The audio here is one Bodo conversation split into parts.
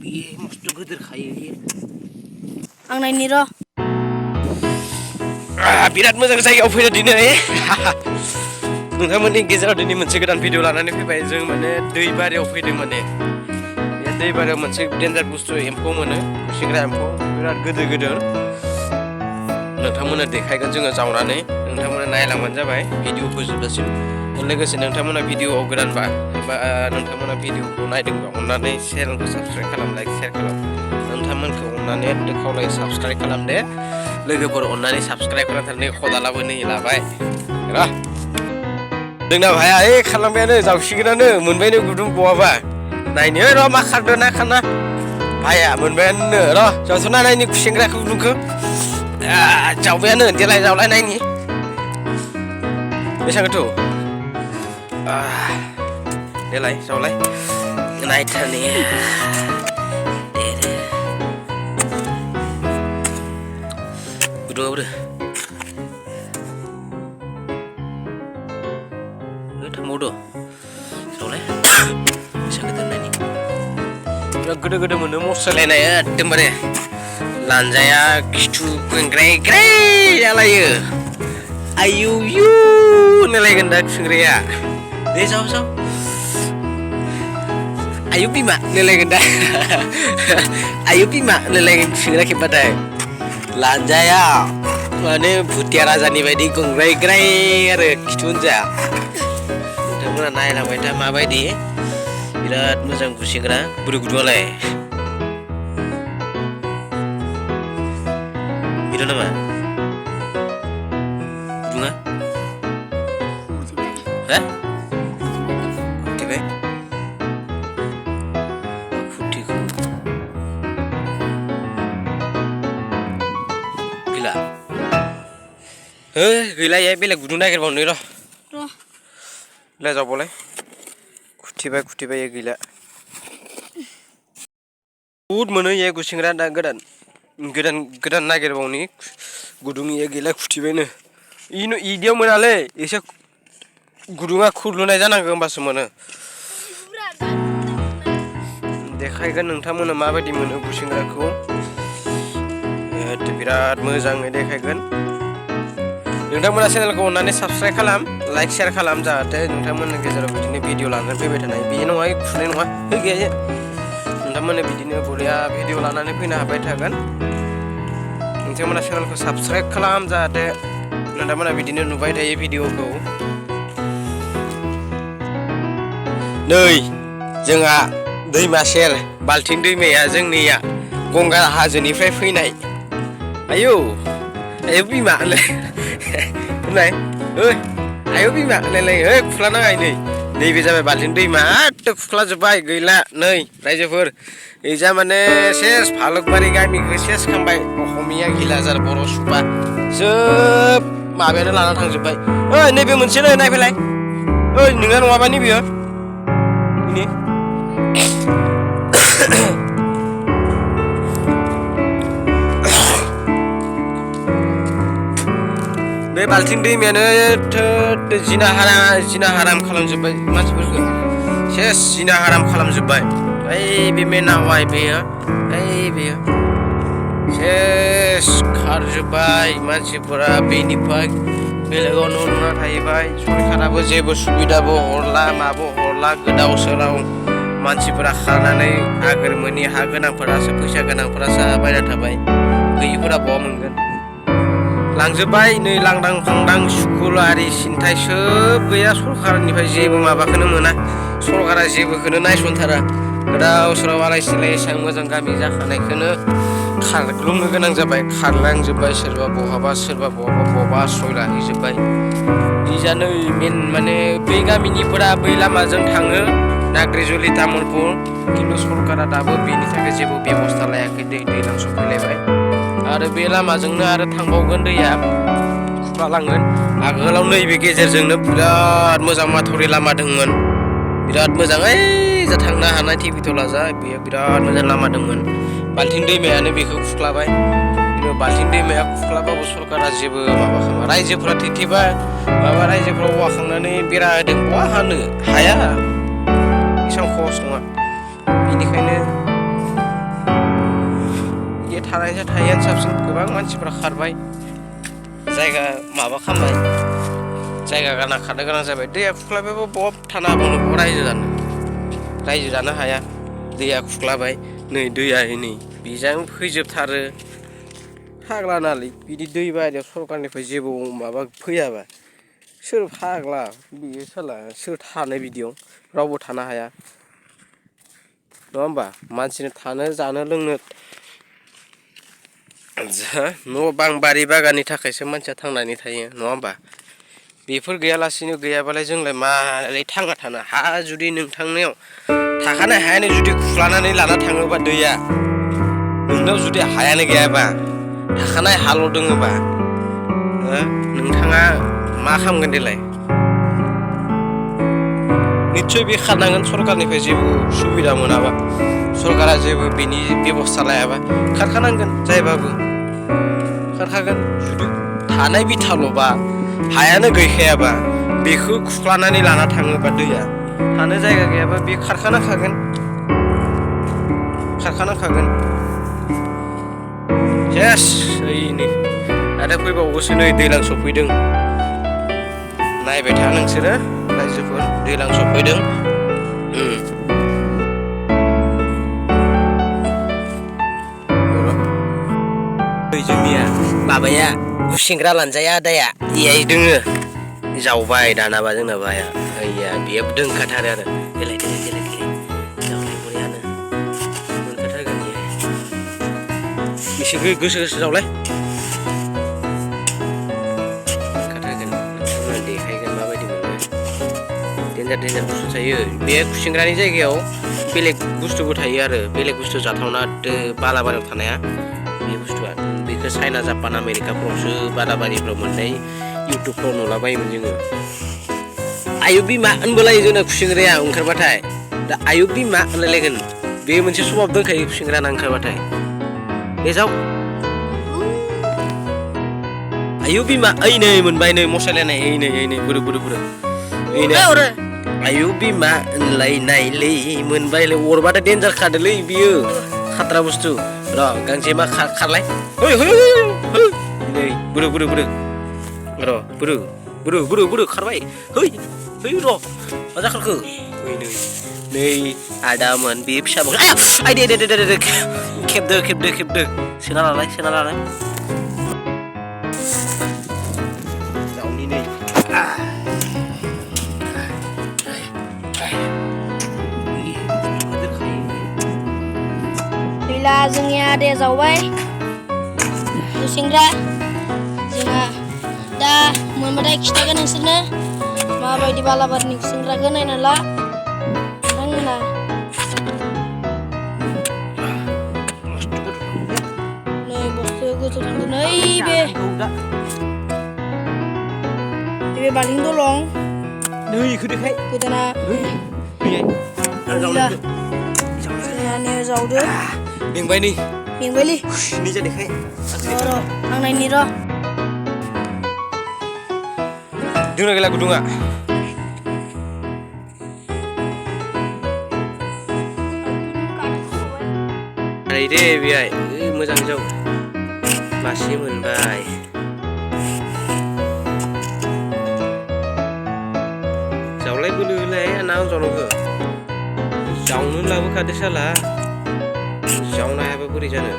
Iya, mesti geder kayak iya. Ang naini ro. Birat मोजां जायगायाव फैदो दिनै नोंथांमोननि गेजेराव दिनै मोनसे गोदान भिडिअ लानानै फैबाय जों माने दैबारियाव फैदों माने बे दैबारियाव मोनसे डेन्जार बुस्थु एम्फौ मोनो खुसिंग्रा एम्फौ बिराद गिदिर गिदिर नोंथांमोना देखायगोन जोङो जावनानै नोंथांमोना नायलांबानो जाबाय भिडिअखौ जोबजासिम लोगोसे नोंथांमोना भिडिअआव गोदानबा एबा नोंथांमोना भिडिअखौ नायदोंबा अननानै चेनेलखौ साबस्क्राइब खालाम लाइक शेयार खालाम नोंथांमोनखौ अननानै खावलायो साबस्क्राइब खालाम दे लोगोफोर अननानै साबस्क्राइब खालामथारनै खदालाबो नै लाबाय र' जोंना भाया खालामबायानो जावसिगोनानो मोनबायनो गुदुं बहाबा नायनो र' मा खारदो ना खाना भाया मोनबायानो र' जावथ'ना नायनि खुसेंग्राखौ गुदुंखौ जावबायानो देलाय जावलाय नायनि बेसांथो देलाय जावलाय नायथारनि Udah. Udah mau doh. Soalnya bisa ketemu nih. Udah gede-gede mana mau selain ya, tempat ya. Lanjaya gitu grey ya lah ya. Ayu yu nilai gendak sengria. Deh so. Ayu pima nilai gendak. Ayu pima nilai sengria kipadai. Lanjaya माने भुटिया राजानि बायदि ग्राय आरो खिथुनजा नोंथांमोना नायलांबाय था माबायदि बिराद मोजां गुसेंग्रा गुदु गुदुआलाय बिदि नामा गुदुङा ha फुटिबाय फुटिखौ gila gila ya beleg gudung nagirbawno र' ले जावबालाय खुथिबाय ya gila बुहुद मोनो ya गुसेंग्रा दा गोदान नागिरबावनि गुदुं ya gila खुथिबायनो इदियाव मोनालै एसे गुदुङा खुरलुनाय जानांगौ होमबासो मोनो देखायगोन नोंथांमोना माबायदि मोनो गुसेंग्राखौ बिराद मोजाङै देखायगोन नोंथांमोना चेनेलखौ अननानै साबस्क्राइब खालाम लाइक शेयार खालाम जाहाथे नोंथांमोननि गेजेराव बिदिनो भिडिअ लानानै फैबाय थानाय बे नङा खुनाय नङा गैया नोंथांमोना बिदिनो बरिया भिडिअ लानानै फैनो हाबाय थागोन नोंथांमोना चेनेलखौ साबस्क्राइब खालाम जाहाथे नोंथांमोना बिदिनो नुबाय थायो भिडिअखौ नै जोंहा दैमा सेर बाल्थिं दैमाया जोंनिया गंगा हाजोनिफ्राय फैनाय ayo bima नै ayo bima नै खुख्ला नाङा नैबे जाबाय बाल्थिं दैमा खुख्ला जोब्बाय गैला नै रायजोफोर एजा माने सेस फालुकबारि गामिखौ सेस खांबाय अखमिया गिलाजार बर' सुबा जोब माबायानो लाना थांजोब्बाय नैबे मोनसे नै नायफैलाय नोंना नङाबा नैबेयो बे बाल्थिं दैमायानो जिना हाराम खालामजोब्बाय मानसिफोरखौ सेस जिना हाराम खालामजोब्बाय बे मेनावाय बेयो सेस खारजोब्बाय मानसिफोरा बेनिफ्राय बेलेगाव नुना थाहैबाय सरकाराबो जेबो सुबिदाबो हरला माबो हरला गोदाव सोराव मानसिफोरा खारनानै आगोर मोनि हा गोनांफोरासो फैसा गोनांफोरासो बायना थाबाय गैयिफोरा बहा मोनगोन लांजोब्बाय नै लांदां फांदां स्कुल आरि सिन्थाय सोब गैया सरकारनिफ्राय जेबो माबाखौनो मोना सरकारा जेबोखौनो नायसनथारा गोदाव सोराव आलाय सिलाय एसेबां मोजां गामि जाखानायखौनो खारग्लुंनो गोनां जाबाय खारलांजोब्बाय सोरबा बहाबा आश्रय लाहैजोब्बाय इजानो मेन माने बै गामिनिफोरा बै लामाजों थाङो नाग्रिजुलि तामुलपुर खिन्थु सरकारा दाबो बेनि थाखाय जेबो बेबस्था लायाखै दैलां सफैलायबाय आरो बे लामाजोंनो आरो थांबावगोन दैया खुख्लालांगोन आगोलाव नैबे गेजेरजोंनो बिराद मोजां माथावरि लामा दंमोन बिराद मोजां जा थांनो हानाय टिभिटला जा बेयो बिराद मोजां लामा दंमोन बाल्थिं दैमायानो बेखौ खुख्लाबाय खिन्थु बाल्थिं दैमाया खुख्लाबाबो सरकारा जेबो माबा खालामा रायजोफोरा थेथेबा माबा रायजोफोरा औवाखांनानै बेरा होदों बहा हानो हाया एसेबां खहस नङा बेनिखायनो थानायनिफ्राय थायैआनो साबसिन गोबां मानसिफ्रा खारबाय जायगा माबा खालामबाय जायगा गारना खारनो गोनां जाबाय दैया खुख्लाबाबो बब थानो हाबावनो रायजो जानो हाया दैया खुख्लाबाय नै दैया नै बेजों फैजोबथारो फाग्ला नालै बिदि दै बारियाव सरखारनिफ्राय जेबो माबा फैयाबा सोर फाग्ला बियो साला सोर थानो बिदियाव रावबो थानो हाया नङा होमबा मानसिनो थानो जानो लोंनो न' बां बारि बागाननि थाखायसो मानसिया थांनानै थायो नङा होमबा बेफोर गैयालासिनो गैयाबालाय जोंलाय मारै थांना थानो हा जुदि नोंथांनियाव थाखानाय हायानो जुदि खुख्लानानै लाना थाङोबा दैया नोंनाव जुदि हायानो गैयाबा थाखानाय हाल' दोङोबा नोंथाङा मा खालामगोन देलाय निस्सय बे खारनांगोन सरखारनिफ्राय जेबो सुबिदा मोनाबा सरकारा जेबो बेनि बेबस्था लायाबा खारखानांगोन जायबाबो खारखागोन जुदि थानाय बिथाल'बा हायानो गैखायाबा बेखौ खुख्लानानै लाना थाङोबा दैया थानो जायगा गैयाबा बे खारखानांखागोन सेस ओइनै आरो फैबावगोसो नै दैज्लां सफैदों नायबाय था नोंसोरो रायजोफोर दैज्लां सफैदों जोंनिया माबाया गुसेंग्रा लानजाया आदाया एयाय दोङो जावबाय दानाबा जोंना बाया ओइया बेयो दोंखाथारो आरो देलाय जावलाय बरियानो मोनखाथारगोन एसे गोसो जावलाय मोनखाथारगोन देखायगोन माबायदि मोनो देन्जार बुस्थु थायो बे गुसेंग्रानि जायगायाव बेलेग बुस्थुबो थायो आरो बेलेग बुस्थु जाथावना बालाबारियाव थानाया बे बुस्थुआ बेखौ चाइना जापान आमेरिकाफ्रावसो बालाबारिफ्राव मोननाय इउटुबफ्राव नुलाबायोमोन जोङो आयु बिमा होनबोलायो जोंना खुसेंग्राया ओंखारबाथाय दा आयु बिमा होनलायलायगोन बे मोनसे सभाब दंखायो खुसेंग्रा ना ओंखारबाथाय बे जाव आयु बिमा ओइ नै मोनबाय नै मसायलायनाय ओइ नै बुरु ओइ नै आयु बिमा होनलायनायलै मोनबायलै अरबाथाय देन्जार खादोलै बियो खात्रा बुस्थु र' गांसे मा खारलाय नै बुरु र' खारबाय है र' मा जाखारखो नै आदामोन बे फिसा आइ दे खेबदो सोना लालाय जावनि नै गैला जोंनिया आदाया जावबाय गुसेंग्रा जोंहा दा मोनबाथाय खिथागोन नोंसोरनो माबायदि बालाबारिनि गुसेंग्राखौ नायना ला नोंथांमोना नै बस्थु गोजौ थांदों नै बे बाल्थिं दलं नै इखौ देखाय गोदाना जोंहानिया जावदो मेंबायलै निजा देखाय र' आं नायनि र' दोंना गैला गुदुङा नाय दे बेहाय मोजां जाव मासे मोनबाय जावलाय बोलो होलाय ना जावनांगौ जावनो लाबोखादो साला जावनो हायाबा बोरै जानो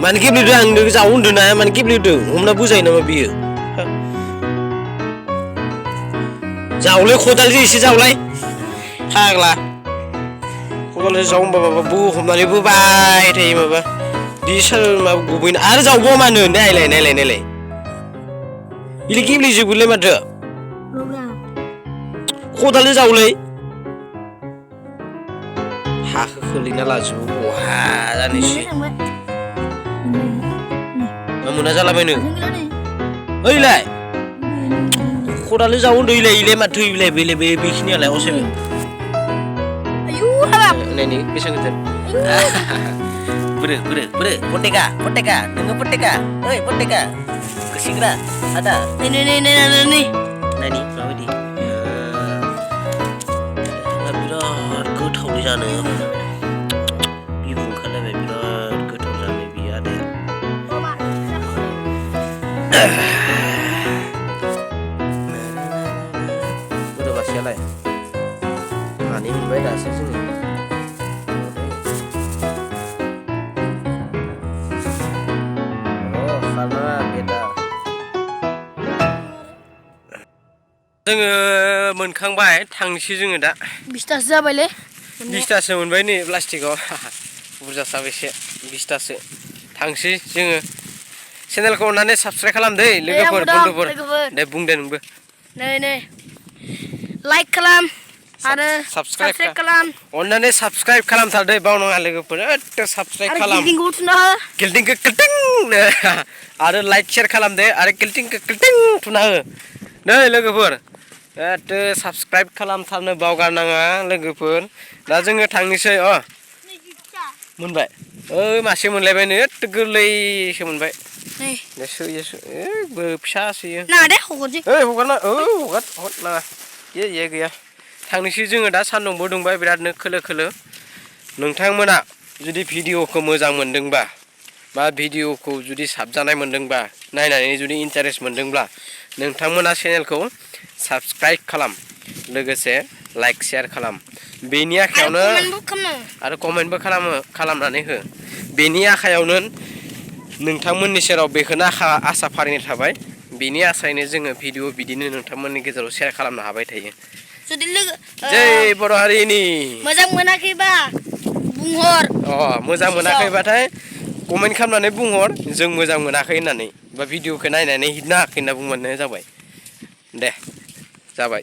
मानो गेब्लेदों आं जाव होनदों ना मानो गेब्लेदों हमना बुजायो नामा बियो जावलाय खदालजों एसे जावलाय फाग्ला खदालजों जाव होनबा बो हमनानै बोबाय थायो माबा बि सोर माबा गुबैनो आरो जावबावा मानो नायलाय बिदि गेब्लेजोबोलाय माथो खदालजों जावलाय हाखौ खोलैना लाजोबो बहा जानोसै मा मोना जालाबायनो ओइलाय खदालजों जाव होनदों इलाय माथो इलाय बेखिनियालाय असेबो आयु हाबाब नायनि बेसेबां गिदिर Bere, Ponteka, dengar Ponteka, oi Ponteka, kesigera, ada. Nih. Nani, apa di? Nggak biar gothau di sana. Bingung kan lebih biar gothau sana biar ada. Udah masih ala ya? Ini baik dah sih sini. Oh, karena beda. जोङो मोनखांबाय थांसै जोङो दा 20 जाबायलै 20तासो मोनबाय नै प्लास्टिकआव बुरजा साबैसे 20तासो थांसै जोङो चेनेलखौ अननानै साबस्क्राइब खालाम दै लोगोफोर बन्धुफोर दे बुं दे नोंबो नै लाइक खालाम आरो साबस्क्राइब खालाम अननानै साबस्क्राइब खालामथार दै बावनाङा लोगोफोर एथ साबस्क्राइब खालाम गिल्डिंखौ थुना हो गिल्डिंखौ किल्टिं आरो लाइक शेयार खालाम दे आरो गिल्डिंखौ किल्टिं थुना हो नै लोगोफोर एथ साबस्क्राइब खालामथारनो बावगारनाङा लोगोफोर दा जोङो थांनोसै मोनबाय ओइ मासे मोनलायबायनो एथ गोरलैसो मोनबाय नै दे सोयो फिसा सोयो ना दे हगरजि ओइ हगारना हगार नाङा ये गैया थांनोसै जोङो दा सान्दुंबो दुंबाय बिरादनो खोलो नोंथांमोना जुदि भिडिअखौ मोजां मोनदोंबा बा भिडिअखौ जुदि साबजानाय मोनदोंबा नायनानै जुदि इन्टारेस्ट मोनदोंब्ला नोंथांमोना चेनेलखौ साबस्क्राइब खालाम लोगोसे लाइक शेयार खालाम बेनि आखायावनो आरो कमेन्टबो खालामनानै हो बेनि आखायावनो नोंथांमोननि सेराव बेखौनो आसा फारिनाय थाबाय बेनि आसायैनो जोङो भिडिअ बिदिनो नोंथांमोननि गेजेराव शेयार खालामनो हाबाय थायो जुदि लोगो जय बर' हारिनि मोजां मोनाखैबा बुंहर मोजां मोनाखैबाथाय कमेन्ट खालामनानै बुंहर जों मोजां मोनाखै होननानै बा भिडिअखौ नायनानै हिट नाङाखै होनना बुंबानो जाबाय दे जाबाय